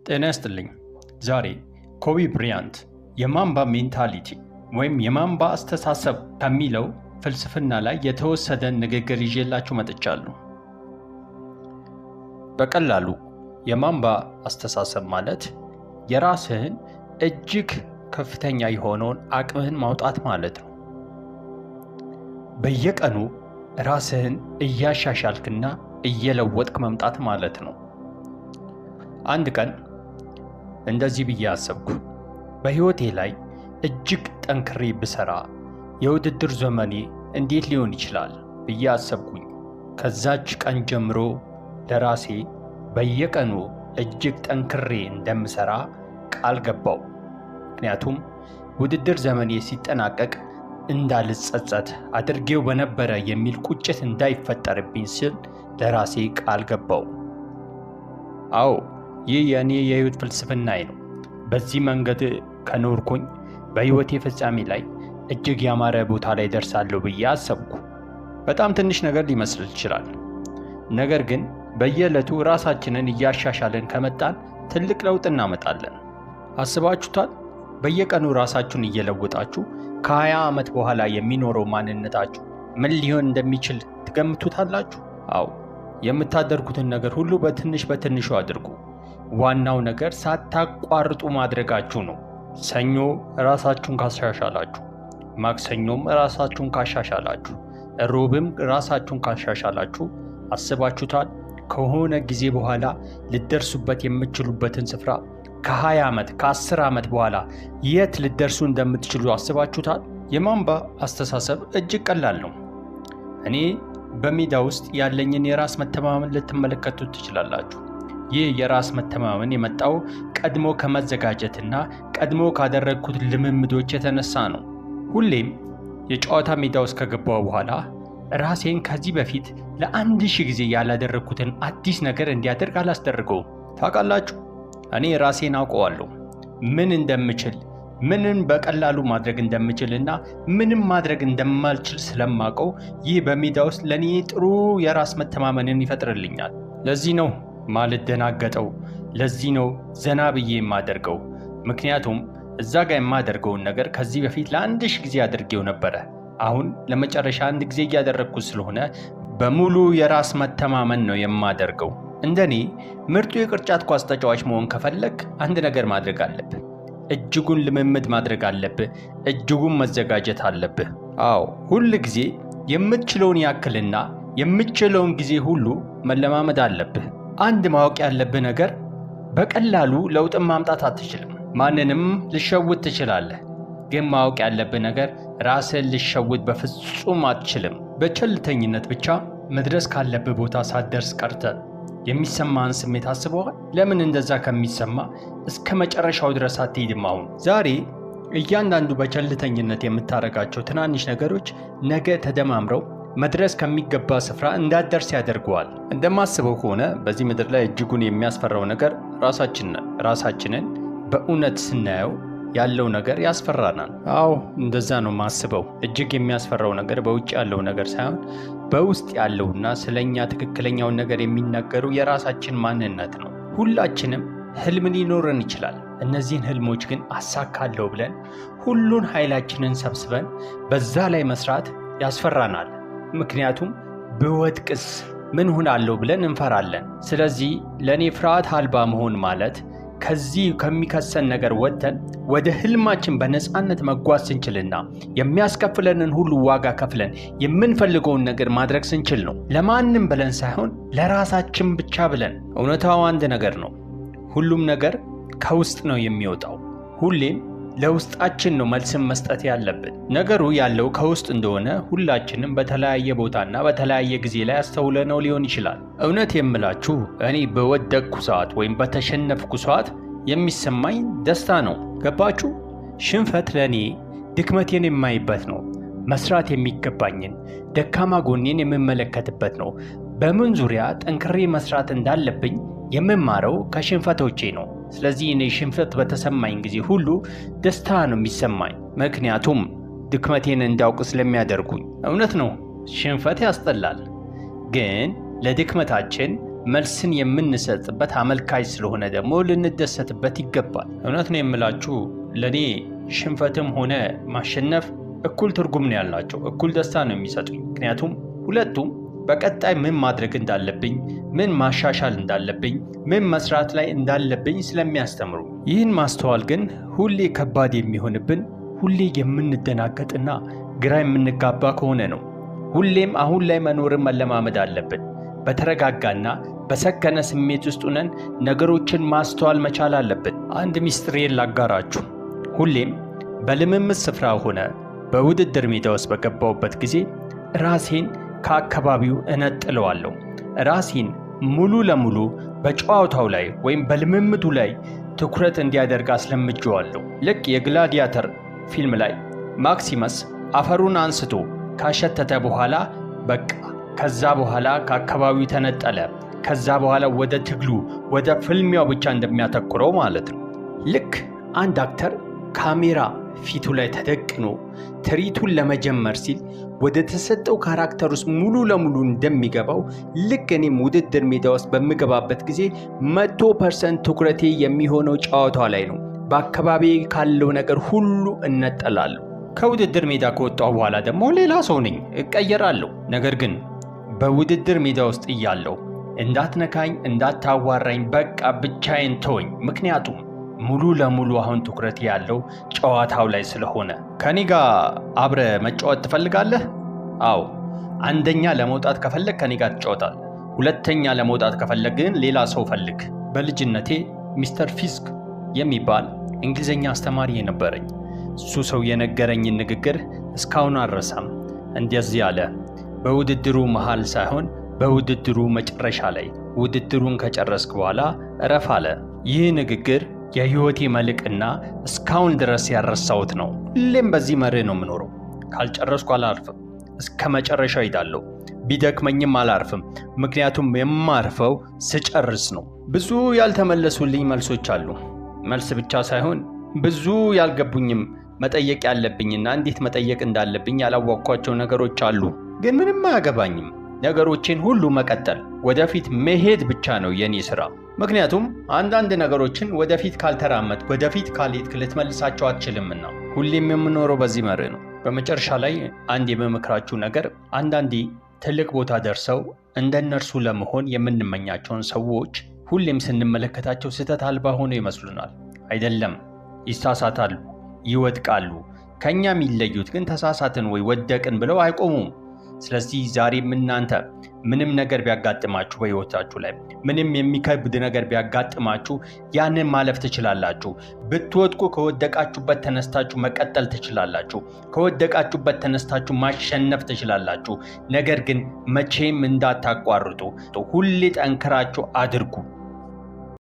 ጤና ይስጥልኝ። ዛሬ ኮቢ ብሪያንት የማምባ mentality ወይም የማምባ አስተሳሰብ ከሚለው ፍልስፍና ላይ የተወሰደን ንግግር ይዤላችሁ መጥቻለሁ። በቀላሉ የማምባ አስተሳሰብ ማለት የራስህን እጅግ ከፍተኛ የሆነውን አቅምህን ማውጣት ማለት ነው። በየቀኑ ራስህን እያሻሻልክና እየለወጥክ መምጣት ማለት ነው። አንድ ቀን እንደዚህ ብዬ አሰብኩ። በሕይወቴ ላይ እጅግ ጠንክሬ ብሰራ የውድድር ዘመኔ እንዴት ሊሆን ይችላል ብዬ አሰብኩኝ። ከዛች ቀን ጀምሮ ለራሴ በየቀኑ እጅግ ጠንክሬ እንደምሰራ ቃል ገባው። ምክንያቱም ውድድር ዘመኔ ሲጠናቀቅ እንዳልጸጸት፣ አድርጌው በነበረ የሚል ቁጭት እንዳይፈጠርብኝ ስል ለራሴ ቃል ገባው። አዎ፣ ይህ የእኔ የሕይወት ፍልስፍናዬ ነው። በዚህ መንገድ ከኖርኩኝ በሕይወቴ ፍጻሜ ላይ እጅግ ያማረ ቦታ ላይ ደርሳለሁ ብዬ አሰብኩ። በጣም ትንሽ ነገር ሊመስል ይችላል። ነገር ግን በየዕለቱ ራሳችንን እያሻሻልን ከመጣን ትልቅ ለውጥ እናመጣለን። አስባችሁታል? በየቀኑ ራሳችሁን እየለወጣችሁ ከ20 ዓመት በኋላ የሚኖረው ማንነታችሁ ምን ሊሆን እንደሚችል ትገምቱታላችሁ? አዎ፣ የምታደርጉትን ነገር ሁሉ በትንሽ በትንሹ አድርጉ። ዋናው ነገር ሳታቋርጡ ማድረጋችሁ ነው። ሰኞ ራሳችሁን ካሻሻላችሁ፣ ማክሰኞም ራሳችሁን ካሻሻላችሁ፣ ሮብም ራሳችሁን ካሻሻላችሁ፣ አስባችሁታል? ከሆነ ጊዜ በኋላ ልትደርሱበት የምትችሉበትን ስፍራ፣ ከ20 ዓመት፣ ከ10 ዓመት በኋላ የት ልትደርሱ እንደምትችሉ አስባችሁታል? የማምባ አስተሳሰብ እጅግ ቀላል ነው። እኔ በሜዳ ውስጥ ያለኝን የራስ መተማመን ልትመለከቱት ትችላላችሁ። ይህ የራስ መተማመን የመጣው ቀድሞ ከመዘጋጀትና ቀድሞ ካደረግኩት ልምምዶች የተነሳ ነው። ሁሌም የጨዋታ ሜዳ ውስጥ ከገባው በኋላ ራሴን ከዚህ በፊት ለ1000 ጊዜ ያላደረግኩትን አዲስ ነገር እንዲያደርግ አላስደርገውም። ታውቃላችሁ፣ እኔ ራሴን አውቀዋለሁ። ምን እንደምችል፣ ምንን በቀላሉ ማድረግ እንደምችል እና ምንም ማድረግ እንደማልችል ስለማውቀው ይህ በሜዳ ውስጥ ለእኔ ጥሩ የራስ መተማመንን ይፈጥርልኛል። ለዚህ ነው ማልደናገጠው። ለዚህ ነው ዘና ብዬ የማደርገው። ምክንያቱም እዛ ጋር የማደርገውን ነገር ከዚህ በፊት ለ1000 ጊዜ አድርጌው ነበረ። አሁን ለመጨረሻ አንድ ጊዜ እያደረግኩት ስለሆነ በሙሉ የራስ መተማመን ነው የማደርገው። እንደኔ ምርጡ የቅርጫት ኳስ ተጫዋች መሆን ከፈለግ አንድ ነገር ማድረግ አለብህ። እጅጉን ልምምድ ማድረግ አለብህ። እጅጉን መዘጋጀት አለብህ። አዎ፣ ሁል ጊዜ የምትችለውን ያክልና የምትችለውን ጊዜ ሁሉ መለማመድ አለብህ። አንድ ማወቅ ያለብህ ነገር፣ በቀላሉ ለውጥን ማምጣት አትችልም። ማንንም ልሸውድ ትችላለህ፣ ግን ማወቅ ያለብህ ነገር ራስህን ልሸውድ በፍጹም አትችልም። በቸልተኝነት ብቻ መድረስ ካለብህ ቦታ ሳትደርስ ቀርተህ የሚሰማህን ስሜት አስበዋል? ለምን እንደዛ ከሚሰማ እስከ መጨረሻው ድረስ አትሄድም? አሁን ዛሬ እያንዳንዱ በቸልተኝነት የምታደርጋቸው ትናንሽ ነገሮች ነገ ተደማምረው መድረስ ከሚገባ ስፍራ እንዳትደርስ ያደርገዋል። እንደማስበው ከሆነ በዚህ ምድር ላይ እጅጉን የሚያስፈራው ነገር ራሳችን ነን። ራሳችንን በእውነት ስናየው ያለው ነገር ያስፈራናል። አዎ፣ እንደዛ ነው ማስበው። እጅግ የሚያስፈራው ነገር በውጭ ያለው ነገር ሳይሆን በውስጥ ያለውና ስለኛ ትክክለኛውን ነገር የሚናገሩ የራሳችን ማንነት ነው። ሁላችንም ህልም ሊኖረን ይችላል። እነዚህን ህልሞች ግን አሳካለሁ ብለን ሁሉን ኃይላችንን ሰብስበን በዛ ላይ መስራት ያስፈራናል። ምክንያቱም ብወድቅስ ምን ሆናለሁ ብለን እንፈራለን። ስለዚህ ለእኔ ፍርሃት አልባ መሆን ማለት ከዚህ ከሚከሰን ነገር ወጥተን ወደ ህልማችን በነፃነት መጓዝ ስንችልና የሚያስከፍለንን ሁሉ ዋጋ ከፍለን የምንፈልገውን ነገር ማድረግ ስንችል ነው። ለማንም ብለን ሳይሆን ለራሳችን ብቻ ብለን። እውነታው አንድ ነገር ነው። ሁሉም ነገር ከውስጥ ነው የሚወጣው። ሁሌም ለውስጣችን ነው መልስን መስጠት ያለብን። ነገሩ ያለው ከውስጥ እንደሆነ ሁላችንም በተለያየ ቦታና በተለያየ ጊዜ ላይ አስተውለነው ሊሆን ይችላል። እውነት የምላችሁ እኔ በወደቅኩ ሰዓት ወይም በተሸነፍኩ ሰዓት የሚሰማኝ ደስታ ነው። ገባችሁ? ሽንፈት ለእኔ ድክመቴን የማይበት ነው። መስራት የሚገባኝን ደካማ ጎኔን የምመለከትበት ነው። በምን ዙሪያ ጠንክሬ መስራት እንዳለብኝ የምማረው ከሽንፈቶቼ ነው። ስለዚህ እኔ ሽንፈት በተሰማኝ ጊዜ ሁሉ ደስታ ነው የሚሰማኝ፣ ምክንያቱም ድክመቴን እንዳውቅ ስለሚያደርጉኝ። እውነት ነው፣ ሽንፈት ያስጠላል፣ ግን ለድክመታችን መልስን የምንሰጥበት አመልካች ስለሆነ ደግሞ ልንደሰትበት ይገባል። እውነት ነው የምላችሁ፣ ለእኔ ሽንፈትም ሆነ ማሸነፍ እኩል ትርጉም ነው ያላቸው፣ እኩል ደስታ ነው የሚሰጡኝ። ምክንያቱም ሁለቱም በቀጣይ ምን ማድረግ እንዳለብኝ፣ ምን ማሻሻል እንዳለብኝ፣ ምን መስራት ላይ እንዳለብኝ ስለሚያስተምሩ። ይህን ማስተዋል ግን ሁሌ ከባድ የሚሆንብን ሁሌ የምንደናገጥና ግራ የምንጋባ ከሆነ ነው። ሁሌም አሁን ላይ መኖርን መለማመድ አለብን። በተረጋጋና በሰከነ ስሜት ውስጥ ሆነን ነገሮችን ማስተዋል መቻል አለብን። አንድ ሚስጥሬን ላጋራችሁ። ሁሌም በልምምድ ስፍራ ሆነ በውድድር ሜዳ ውስጥ በገባሁበት ጊዜ ራሴን ከአካባቢው እነጥለዋለሁ። ራሴን ሙሉ ለሙሉ በጨዋታው ላይ ወይም በልምምዱ ላይ ትኩረት እንዲያደርግ አስለምጄዋለሁ። ልክ የግላዲያተር ፊልም ላይ ማክሲመስ አፈሩን አንስቶ ካሸተተ በኋላ በቃ ከዛ በኋላ ከአካባቢው ተነጠለ። ከዛ በኋላ ወደ ትግሉ ወደ ፍልሚያው ብቻ እንደሚያተኩረው ማለት ነው። ልክ አንድ actor ካሜራ ፊቱ ላይ ተደቅኖ ትርኢቱን ለመጀመር ሲል ወደ ተሰጠው character ውስጥ ሙሉ ለሙሉ እንደሚገባው፣ ልክ እኔም ውድድር ሜዳ ውስጥ በምገባበት ጊዜ 100% ትኩረቴ የሚሆነው ጨዋታው ላይ ነው። በአካባቢ ካለው ነገር ሁሉ እነጠላለሁ። ከውድድር ሜዳ ከወጣሁ በኋላ ደግሞ ሌላ ሰው ነኝ፣ እቀየራለሁ። ነገር ግን በውድድር ሜዳ ውስጥ እያለሁ እንዳትነካኝ፣ እንዳታዋራኝ፣ በቃ ብቻዬን ተወኝ። ምክንያቱም ሙሉ ለሙሉ አሁን ትኩረት ያለው ጨዋታው ላይ ስለሆነ። ከኔ ጋር አብረህ መጫወት ትፈልጋለህ? አዎ። አንደኛ ለመውጣት ከፈለግ ከኔ ጋር ትጫወታለህ። ሁለተኛ ለመውጣት ከፈለግ ግን ሌላ ሰው ፈልግ። በልጅነቴ ሚስተር ፊስክ የሚባል እንግሊዝኛ አስተማሪ የነበረኝ፣ እሱ ሰው የነገረኝን ንግግር እስካሁን አልረሳም። እንደዚህ አለ፣ በውድድሩ መሃል ሳይሆን በውድድሩ መጨረሻ ላይ፣ ውድድሩን ከጨረስክ በኋላ እረፍ አለ። ይህ ንግግር የህይወቴ መልሕቅና እስካሁን ድረስ ያልረሳሁት ነው። ሁሌም በዚህ መርህ ነው የምኖረው። ካልጨረስኩ አላርፍም። እስከ መጨረሻው እሄዳለሁ። ቢደክመኝም አላርፍም። ምክንያቱም የማርፈው ስጨርስ ነው። ብዙ ያልተመለሱልኝ መልሶች አሉ። መልስ ብቻ ሳይሆን ብዙ ያልገቡኝም፣ መጠየቅ ያለብኝና እንዴት መጠየቅ እንዳለብኝ ያላወቅኳቸው ነገሮች አሉ። ግን ምንም አያገባኝም። ነገሮቼን ሁሉ መቀጠል፣ ወደፊት መሄድ ብቻ ነው የኔ ስራ። ምክንያቱም አንዳንድ ነገሮችን ወደፊት ካልተራመድክ፣ ወደፊት ካልሄድክ ልትመልሳቸው አትችልምና ሁሌም የምኖረው በዚህ መርህ ነው። በመጨረሻ ላይ አንድ የምመክራችሁ ነገር፣ አንዳንዴ ትልቅ ቦታ ደርሰው እንደ እነርሱ ለመሆን የምንመኛቸውን ሰዎች ሁሌም ስንመለከታቸው ስህተት አልባ ሆነው ይመስሉናል። አይደለም፣ ይሳሳታሉ፣ ይወድቃሉ። ከኛ የሚለዩት ግን ተሳሳትን ወይ ወደቅን ብለው አይቆሙም። ስለዚህ ዛሬም እናንተ ምንም ነገር ቢያጋጥማችሁ፣ በሕይወታችሁ ላይ ምንም የሚከብድ ነገር ቢያጋጥማችሁ ያንን ማለፍ ትችላላችሁ። ብትወድቁ ከወደቃችሁበት ተነስታችሁ መቀጠል ትችላላችሁ። ከወደቃችሁበት ተነስታችሁ ማሸነፍ ትችላላችሁ። ነገር ግን መቼም እንዳታቋርጡ፣ ሁሌ ጠንክራችሁ አድርጉ።